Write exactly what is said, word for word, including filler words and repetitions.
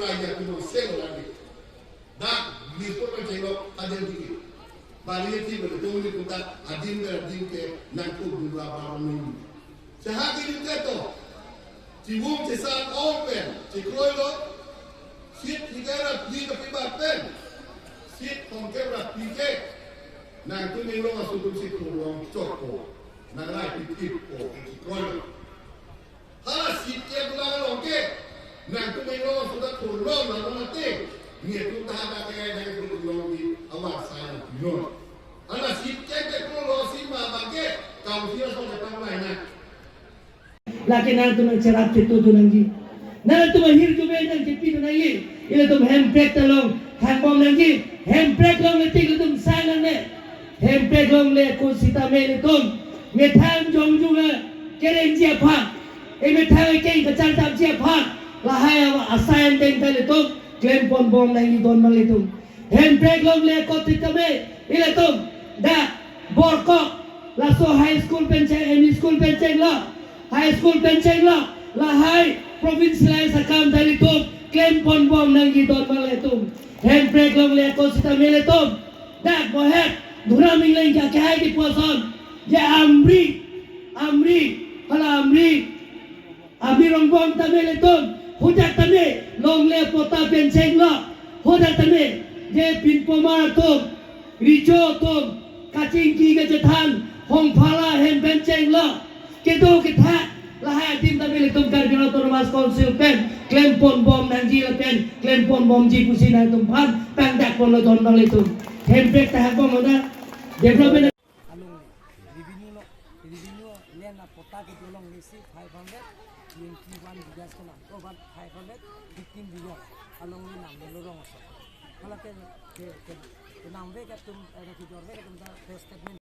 Raja Timur selo lagi. Dak Dispur pen chenglok adil dikit. Bali ya tim pen tong ni kuta adim pen adim ke nangkuk dua baru nung. Sehagi dikit to. Chiwung chesan ong pen chekroilo. Sit hidera pli kapibat pen. Sit hongke ra pli ke. Nangtum inglong aso atum si thurlong chokpo. Nangrai pitip po chekroilo. Hala sit ke bulang along ke. Nangtum inglong aso ta thurlong la nona te. Ni atum ta hada ke nangtum inglong di awar sai lo pinon. Hala sit ke ke pulo si ma bangke. Kau sia so ke tang lai na. Lake nangtum nangcherap chetu tu nangji. Nangtum ahirjume nangchepi tu nangji. Ilitum hemprek ta long hangbom nangji. Hemprek longle tik ilitum sai nangne. Hemprek longle ko sitame ilitum methang jongjung kerengji aphan, e methang ekeng kachartapji aphan, lahai awa assign deng ta ilitum klempon bom nangji don bang ilitum. Hemprek longle ko sitame ilitum dak Borkok laso high school pen cheng, M E school pen chenglo, high school pen chenglo, lahai provincialized akam ta ilitum klempon bom nangji don bang ilitum. Hemprek longle ko sitame ilitum dak Bohet Dhura Mingleng ke akehai kipu ason, je Amri, Amri, hala Amri, Amri Rongbong tame ilitum, hadak tame longle patta pen chenglo, hadak tame je pinpomar atum, rijo atum, kachingki kachethan, hongphala hem pen chenglo, kedo ketha, lahai adim tame ilitum Karbi Anglong Autonomous Council pen klempon bom nangji lapen klempon bomji pusi nangtum aphan tangdakponlo don bang ilitum. Hemprek ta hakbom mana development along revenue lo, revenue land apatta kedo longle si five hundred twenty-one bighas kenam. Oh, but five hundred fifteen bighas along ni nam lo rong aso. Hala ke, ke, ke, kenam ve ke tum, eh, kejor ve ke tum ta press statement.